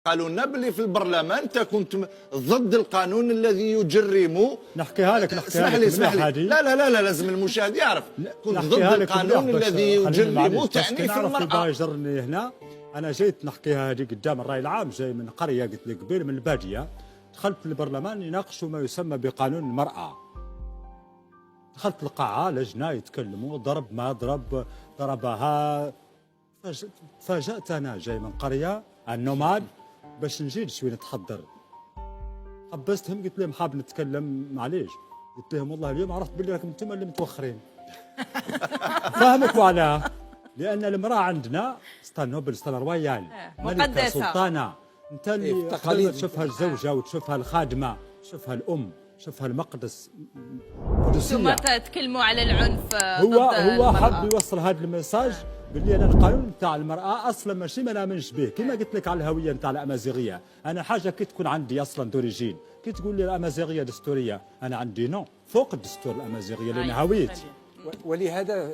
قالوا لنا باللي في البرلمان انت كنت ضد القانون الذي يجرم. نحكيها لك، نحكيها اسمح لك. لي، اسمح مليح لي. هذه. لا لا لا لا، لازم المشاهد يعرف، كنت ضد نحكيها لك القانون مليح باش الذي خلينا يجرم معليش، بس كي تعنيف نعرف المرأة. البا يجرني هنا. انا جيت نحكيها هذه قدام الراي العام، جاي من قريه، قلت لك قبيل، من الباديه. دخلت البرلمان يناقشوا ما يسمى بقانون المراه. دخلت القاعه، لجنة يتكلموا، ضرب ما ضرب، ضربها. تفاجأت، انا جاي من قرية ال nomade باش نجي شوي نتحضر. حبستهم، قلت لهم حاب نتكلم معليش. قلت لهم والله اليوم عرفت باللي راكم انتم اللي متوخرين. فهمك وعلاه؟ لان المراة عندنا c'est un noble، c'est un royal، ملكة، مقدسة. سلطانه. انت اللي إيه، قبل ما التقاليد. تشوفها الزوجة وتشوفها الخادمه، تشوفها الام، تشوفها المقدس، قدسيه. ثم تتكلموا على العنف هو ضد هو المرأة. حب يوصل هذا ال message باللي انا القانون نتاع المراة اصلا ماشي ما نامنش به. كما قلت لك على الهوية نتاع الامازيغيه، انا حاجة كي تكون عندي اصلا d'origine، كي تقول لي الامازيغية دستوريه، انا عندي non، فوق الدستور الامازيغية لان هويتي. ولهذا